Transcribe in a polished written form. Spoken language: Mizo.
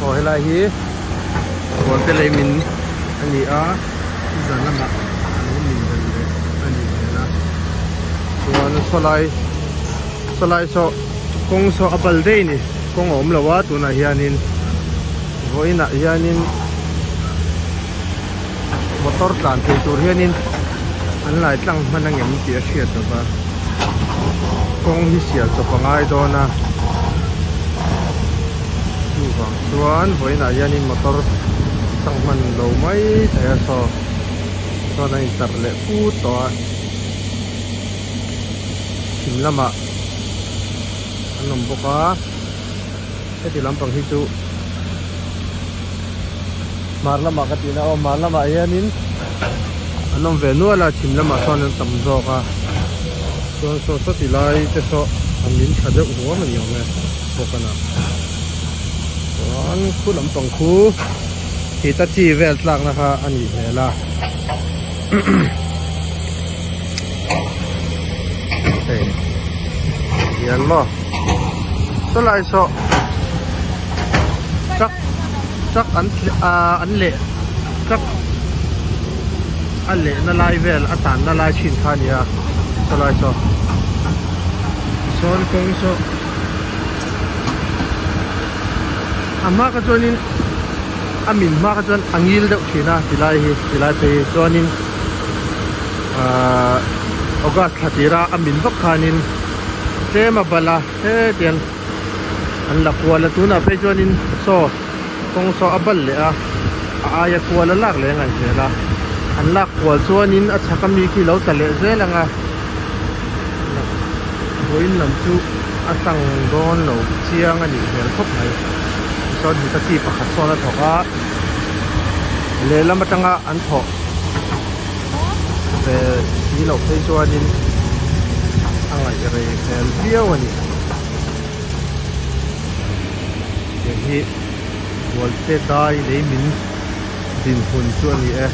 Aw helai hi Bualte lei min a ni a zan lamah a lo min belh leh a nih hmel a chuan sawlai sawlai saw kawng saw a bal daih a ni kawng a awm lo a tunah hianin vawiinah hianin motor tlan thei tur hianin an lai tlang hman ang em tih a hriat lo va kawng hi sial chawp a ngai dawn a chuvang chuan vawiinah hianin motor tlang hman lo mai thei a saw chuan a intarh leh put tawh a chhim lamah an awm bawk a heti lampang hi chu. Hmar lamah ka tihna aw hmar lamah hianin an awm ve nual a chhim lamah sawn an tam zawk a chuan saw saw ti lai te saw an min tha deuh huam a ni awm e bawk a na chuan khu lampang khu hitachi vel tlakna kha a nih hmel a hei hian maw sawlai saw truck truck an ah an leh truck a lehna lai vel a tanna lai thin kha a ni a sawlai saw sawn kawng saw a hma kha chuanin a min hma kha chuan a ngil deuh thin a tilai hi tilai phei hi chuanin ahh august thla tira a min vak khanin tlem a bal a hetiang an la kual a tunah phei chuanin saw kawng saw a bal leh a a aia kual a lak leh a ngaih hmel a an lak kual chuanin a chhak ami khi lo tla leh zel ang a vawiin lam chu a tlang dawn lo chiang a nih hmel khawp mai tichuan hitachi pakhat sawn a thawk a lehlam atanga an thawh ve si loh phei chuanin a ngaih rei hmel viau a ni tiang hi bualte dai lei min dinhmun chu a ni e.